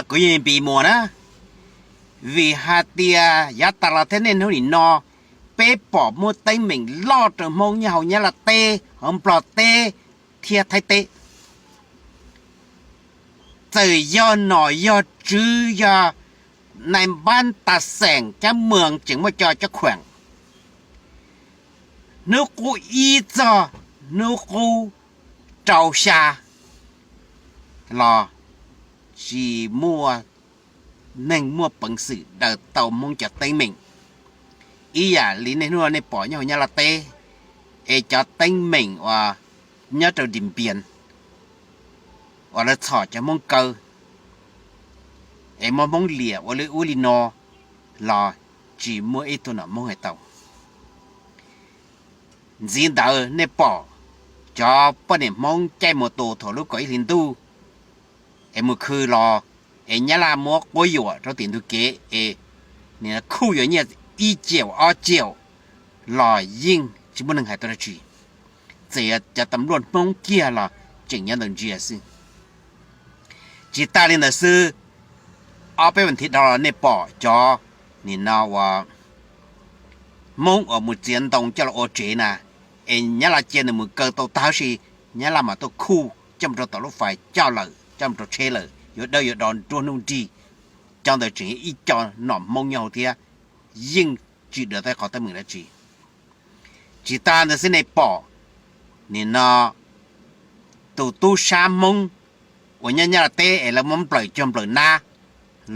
Kuv yeej npis muas na, vim hais tias yav tas los thiab niaj hnub nim no peb pom muaj teeb meem loj rau Hmoob nyob hauv Nyab Laj teb, hauv Nplog teb thiab Thaib teb. Txawm yog nom yog tswv, yog nais npab tas xeem cab mwas tseem muaj co cov khuam. Hnub qub ib txog hnub qub rau xya los tsis muaj neeg muaj peev xwm daws tau Hmoob cov teeb meem ib yam li niaj hnub nej pom nyob hauv Nyab Laj teb, es cov teeb meem uas nyob rau Dim Npias uas lawv txhom cov Hmoob kaw es muab Hmoob liam ua li ub li no los tsis muaj ib tug nom Hmoob hais tau. Ntxiv ntawd nej pom cov poj niam Hmoob caij mus tus thaum lub kaum ib hli ntuj es mus khw los, es Nyab Laj muab quab yuam rau tim ntug kev es nim no khuj yuav nyiaj ib ciaum ob ciaum los yeej tsis muaj neeg hais tau dab tsi. Txawm yog cov tas luaj Hmoob kiag los tseem nyob ntawd ntsia xwb. Tsis tas li ntawd xwb, ob peb vas thiv dhau los nej pom cov nim no uas Hmoob uas mus txiav ntoo coj los ua tsev na, es Nyab Laj cia nws mus kaw tau tag huv si, Nyab Laj mam tuaj khuj coj mus rau tom lub fais coj lawm, coj mus rau tsheb lawm, yuav dawb yuav do nruab hnub nrig. Cov ntawd tseem yog ib co nom Hmoob nyob hauv thiab, yeej tsis daws tau qhov teeb meem dab tsi. Tsis tas ntawd xwb nej pom nim no tus tub sab Hmoob uas nyob Nyab Laj teb es lawv muab nplawm cog nplawm nab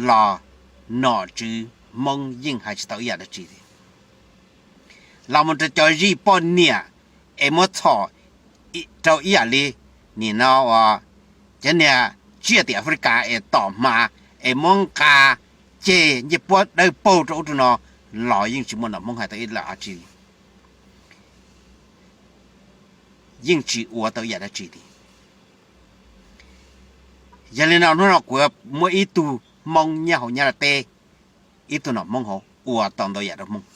los nom tswv Hmoob yeej hais tsis tau ib yam dab tsi li. Los mus rau cov zij poj niam es muab txhom rau ib yam li nim no uas cov niag tsiaj tim Africa es tom hma es muab nqa ceg ncej puab dawb paug rau ub rau no los yeej tsis muaj nom Hmoob hais tau ib yam dab tsi li. Yeej tsis ua tau ib yam dab tsi li. Yog li no hnub no kuv muaj ib tug Hmoob nyob hauv Nyab Laj teb, ib tug nom Hmoob hauv ua tau ntau yam rau Hmoob.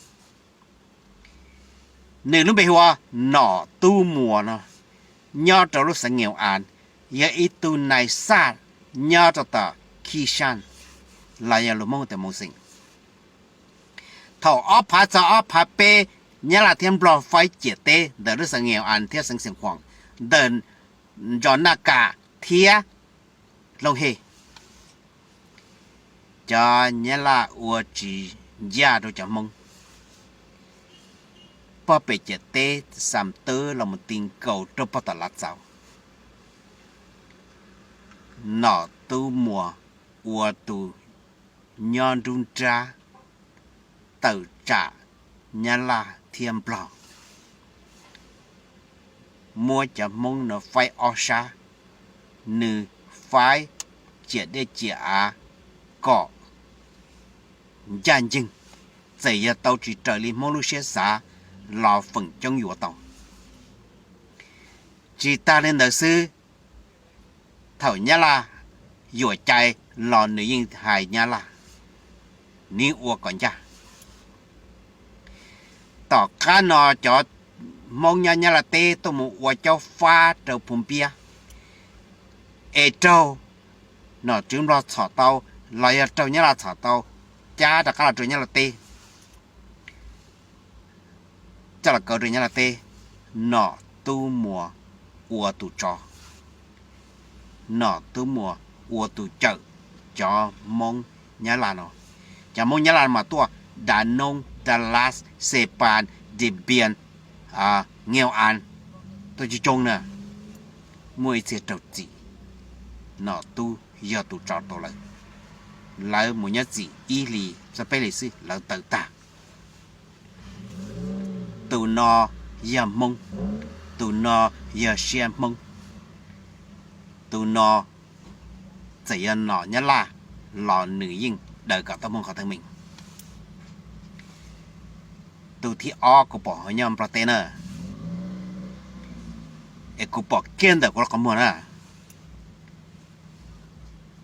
Nws lub npe hu ua Nom Tub Muas no, nyob rau lub xeev Ngev As, yog ib tug nais xaj nyob rau tom Khij Saj, los yog lus Hmoob tias Moos Xeem. Thaum ob phav txog ob phav peb, Nyab Laj thiab Nplog faib ciam teb ntawm lub xeev Ngev As thiab xeev Xeem Khuam, ntawm Ntsoo Naj Kas thiab Looj Hej. Cov Nyab Laj ua tsis ncaj rau cov Hmoob, pob pem ciam teb Xam Twb los mus ti nkaus rau pog tom Lav Txaus. Nom Tub Muas ua tus nyob nruab nrab tawm tsam Nyab Laj thiab Nplog, muab cov Hmoob no faib ob sab, nws faib ciam dej ciam av kom ncaj ncees, txawm yog tau tsis raws li Hmoob lub siab xav los feem coob yuav tau. Tsis tas li ntawd xwb, thaum Nyab Laj yuam cai los nws yeej hais Nyab Laj, nws ua kom ncaj. Tom qab no cov Hmoob nyob Nyab Laj teb tuaj mus ua caub fab rau Phu Npiab, es raug nom tswv Nplog txhom tau los yog raug Nyab Laj txhom tau, cab rov qab los rau Nyab Laj teb, coj los kaw rau Nyab Laj teb, Nom Tub Muas ua tus tso, Nom Tub Muas ua tus cawm cov Hmoob Nyab Laj no. Cov Hmoob Nyab Laj mas tuaj Dav Noob, Dav Las, Xes Pas, Dis Npias, Ngev As, tuaj coob coob na. Muaj ib txhia raug txim, Nom Tub yog tus tso tau lawv. Lawv mus nyob txim ib hlis txog peb hlis xwb lawv tawm tag. Tus no yog Hmoob, tus no yog siab Hmoob, tus no txawm yog nom Nyab Laj los nws yeej daws kom tau Hmoob qhov teeb meem. Tus thib ob kuv pom ho nyob Nplog teb na, es kuv pom kiag ntawm kuv lub qhov muag na.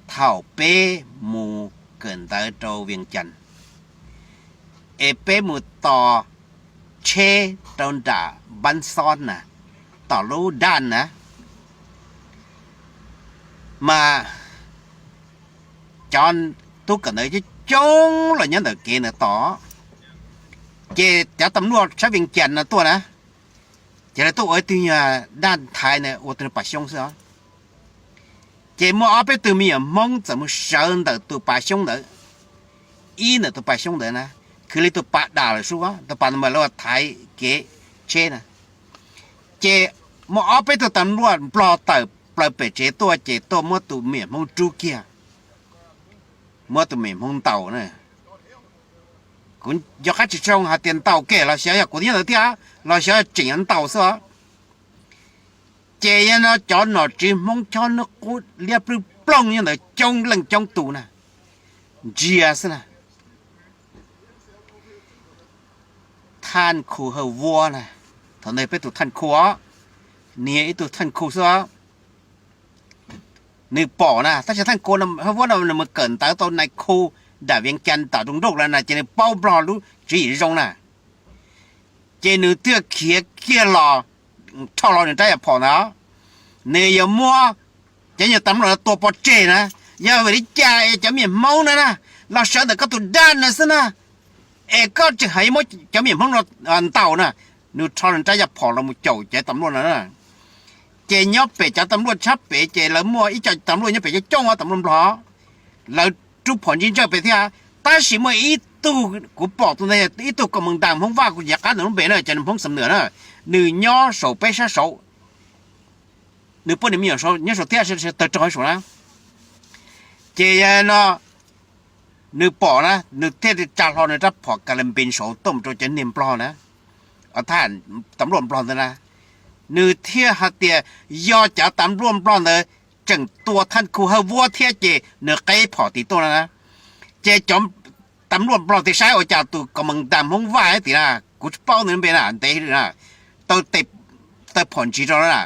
Thaum peb mus kawm ntawv rau Vias Cas, es peb mus tos tsheb rau nram Npab Xob na, tom lub daj na, mas cov tub kawm ntawv coob coob los nyob ntawm kev ntawd tos. Ces cov tam luaj sab Vias Cas no tuaj na, ces lawv tuaj ua ib tug nyuag dab nthaiv na ua tus pas xyoob xwb os. Ces muaj ob peb tug me nyuam Hmoob txawm mus sawv ntawm tus pas xyoob ntawd, ib ntawm tus pas xyoob ntawd na, khwv li tus pas dam lawm sub, tus pas ntawd mas lawv ua thaiv kev tsheb na. Ces muaj ob peb tug tam luaj Nplog tawm plaws pem tsev tuaj ces tuaj muab tus me nyuam Hmoob rub kiag, muab tus me nyuam Hmoob ntaus na. Kuv nco qab tsis zoo hais tias ntaus kiag los xyov yog kuv nyob ntawd thiab los xyov tseem yuav ntaus xwb os. Ces yog no cov nom tswv Hmoob chob hnub qub liab plwb ploog nyob ntawd coob leej coob tus na, ntsia xwb na. Thaj Khu Hawj Vuab na, thaum ntawd peb tus Thaj Khu os, niag ib tug Thaj Khu xwb os, nws pom na, tab sis Thaj Khu Hawj Vuab no nws mus kawm ntawv tau nais khu dam Vias Cas tom Roo Nrauj lawm na, ces nws paub Nplog lub tswv yim zoo na. Ces nws thiaj khiav kiag los, rho hlo nws rab yam phom ntawd, nws yuav muab cov nyuag tam luaj tua pov tseg na. Yog vim li cas es cov me nyuam Hmoob na na los sawv ntawm koj tus dab na xwb na, es koj tseem hais yuav muab cov me nyuam Hmoob no ntaus na? Nws rho nws rab yam phom los mus caum cov tam luaj no na. Ces nyob pem cov tam luaj tshab pem ces lawv muaj ib co tam luaj nyob pem coob coob tam luaj Nplog, lawv rub phom ntsig ntsawj pem thiab. Tab sis muaj ib tug kuv pom tus ntawd ib tug koom moos ntas Hmoob Vaj, kuv nco qab nws lub npe na, cov Hmoob Xam Nuam na, nws nyob saum peb sab saud, nws poj niam me nyuam nyob saum thiab, tawg rog saum na. Ces yog no nws pom na, nws thiaj li tsa hlo nws rab phom ka la npe saud tuaj mus rau cov niag Nplog na, tam luaj Nplog ntawd na. Nws thiaj hais tias yog cov tam luaj Nplog ntawd tseem tua Thaj Khu Hawj Vuab thiab ces nws qeb phom tim tuaj no na. Ces cov tam luaj Nplog tias saib ua cas tus koom moos ntas Hmoob Vaj tim na, kuv tsis paub nws lub npe na, ntev na, tawg phom ntsis rau na.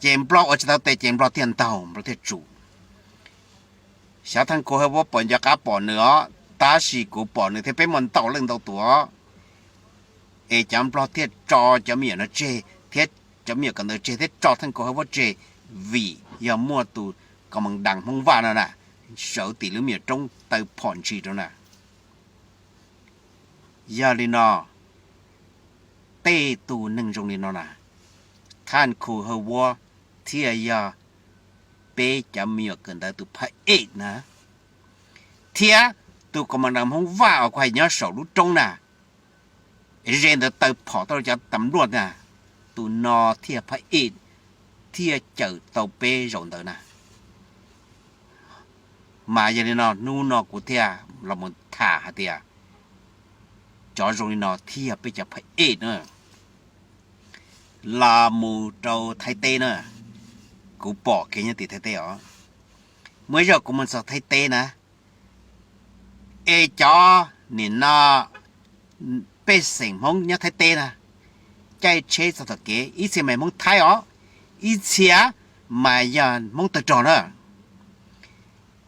Ces Nplog ua tsis tau tes ces Nplog thiaj ntaus, Nplog thiaj tsum. Xyov Thaj Khu Hawj Vuab puas nco qab pom nws os, tab sis kuv pom nws thiab peb muaj ntau leej ntau tus os. Es cov Nplog thiaj tso cov me nyuam no tseg thiab, cov me nyuam kawm ntawv tseg thiab tso Thaj Khu Hawj Vuab tseg, vim yog muaj tus koom moos ntas Hmoob Vaj no na, sawv tim lub me nyuam roob tawg phom ntsis rau na. Yog li no, tej tus neeg zoo li no na, Thaj Khu Hawj Vuab thiaj yog peb cov me nyuam kawm ntawv tus phab ej na, thiab tus koom moos ntas Hmoob Vaj uas kuv hais nyob saum lub roob na, ze ntawd tawg phom tuaj rau cov tam luaj na, tus no thiaj phab ej, thiaj cawm tau peb zaum ntawd na. Mas yog li no hnub no kuv thiaj los mus tham hais tias cov zoo li no thiaj yog peb cov phab ej na. Los mus rau Thaib teb na, kuv pom kev nyob tim Thaib teb os. Muaj ib zaug kuv mus txog Thaib teb na, es cov nim no pej xeem Hmoob nyob Thaib teb na, caij tsheb txog tom kev ib txhia mas Hmoob Thaib os, ib txhia mas yog Hmoob tawg rog na.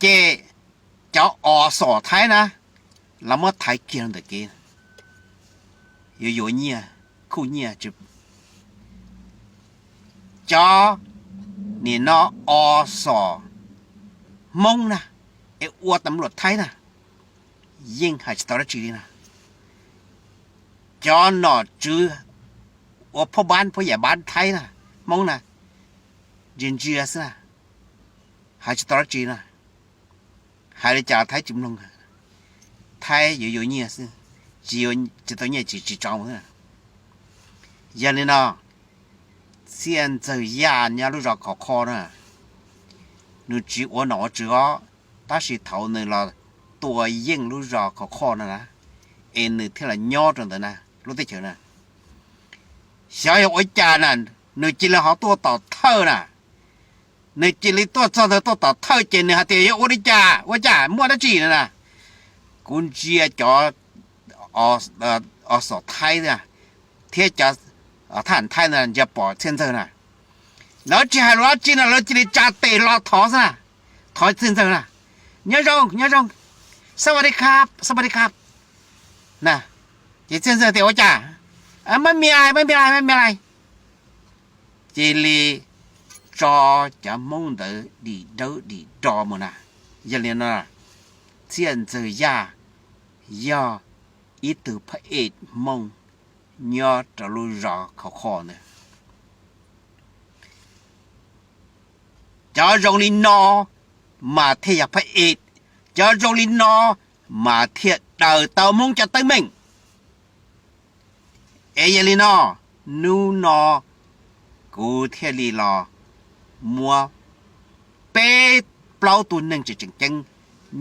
Ces cov os xos Thaib na, los muab thaiv kiag rau ntawm kev, yuav yuav nyiaj, khuj nyiaj. Cov nim no os xos Hmoob na, es ua tam luaj Thaib na, yeej hais tsis tau dab tsi li na. Cov nom tswv ua phob npab phob yam npab Thaib na, Hmoob na, ntsia ntsia xwb na, hais tsis tau dab tsi na. Hais li cas Thaib tsis mloog, Thaib yuav yuav nyiaj xwb, tsis yuav, tsis tau nyiaj tsis tsis tso mus. Yog li no, Txhiaj Ntxawg Yaj nyob lub zos Khov Kho na, nws tsis ua nom ua tswv os, tab sis thaum nws los tua yeej lub zos Khov Kho no na, es nws thiaj los nyob rau ntawd na, lub teb chaws na. Xyov yog ua cas na, nws cia li ho tuaj tom thawj na. Nws cia li tuaj txog ntawd tuaj tom thawj ces nws hais tias yuav ua li cas ua cas muaj dab tsi na. Kuv ntsia cov os xos Thaib thiab cov thab ham Thaib ntsia pom Txhiaj Ntxawg na, lawv tsis hais lus dab tsi no, lawv cia li tsa tes hlo thov xwb na, thov Txhiaj Ntxawg na, nyob zoo nyob zoo,สวัสดีครับ สวัสดีครับ na. Ces Txhiaj Ntxawg tias ua cas, ไม่มีอะไร ไม่มีอะไร ไม่มีอะไร. Cia li tso cov Hmoob ntawd dim dawb dim do mus na. Yog li no, Txhiaj Ntxawg Yaj yog ib tug phab ej Hmoob nyob rau lub zos Khauv Qhoj ntawd. Cov zoo li no mas thiaj yog phab ej, cov zoo li no mas thiaj daws tau Hmoob cov teeb meem. Es yog li no, hnub no kuv thiaj li los muab peb plaub tug neeg tseem tseem ceeb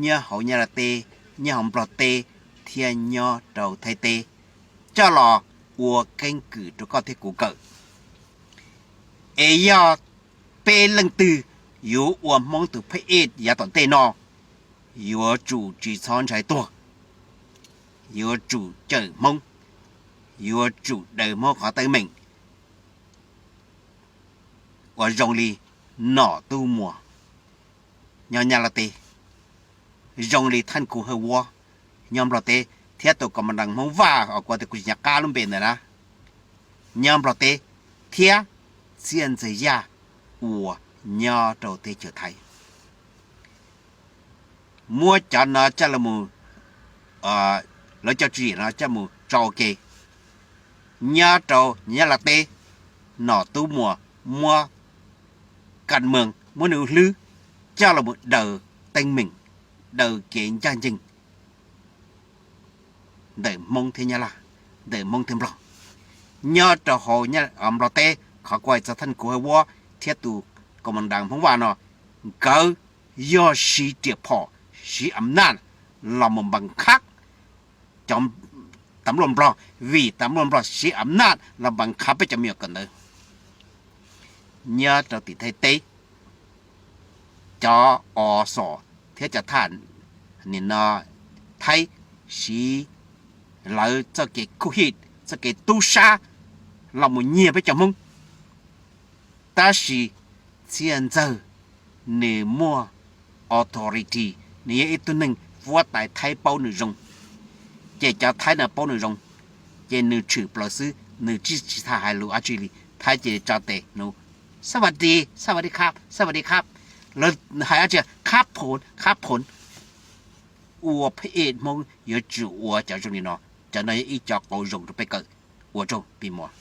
nyob hauv Nyab Laj teb, nyob hauv Nplog teb thiab nyob rau Thaib teb coj los ua keeb kwm rau koj thiab kuv kawm. Es yog peb leej twg yuav ua Hmoob tus phab ej yav tom ntej no, yuav tsum tsis txhob ntshai tuag, yuav tsum cawm Hmoob, yuav tsum daws Hmoob qhov teeb meem uas zoo li Nom Tub Muas nyob Nyab Laj teb, zoo li Thaj Khu Hawj Vuab nyob Nplog teb, thiab tus Komandas Hmoob Vaj uas kuv tias kuv tsis nco qab lub npe ntawd na, nyob Nplog teb, thiab Txhiaj Ntxawg Yaj uas nyob rau teb chaws Thaib. Muab cov no coj los, lawv cov tswv yim no coj mus tso ua ke nyob rau Nyab Laj teb. Nom Tub Muas muab kas mees, muab nws hlwb coj los daws teeb meem, daws kev ncaj ncees ntawm Hmoob thiab Nyab Laj, ntawm Hmoob thiab Nplog. Nyob rau hauv Nplog teb, qhov kuv hais txog Thaj Khu Hawj Vuab thiab tus Komandas Hmoob Vaj no, nkawd yog siv riam phom, siv am naj los mus npas khab cov tas npluaj Nplog, vim tas npluaj Nplog siv am naj los npas khab peb cov me nyuam kawm ntawv. Nyob rau tim Thaib teb, cov o xos thiab cov thaj nim no Thaib siv lawv txoj kev khuj hij, txoj kev tub sab los mus nyiag peb cov Hmoob. Tab sis Txhiaj Ntxawg nws muaj authority, nws yog ib tug neeg huab tais Thaib paub nws zoo, ces cov Thaib no paub nws zoo, ces nws tshwm plaws xwb, nws tsis tsis tau hais lus dab tsi li, Thaib cia li tso tes nws, สวัสดี สวัสดีครับ สวัสดีครับ. Lawv hais dab tsi? ครับผม ครับผม. Ua phab ej Hmoob yuav tsum ua cov zoo li no, cov no yog ib co qauv zoo rau peb kawm. Ua tsaug, pib muas.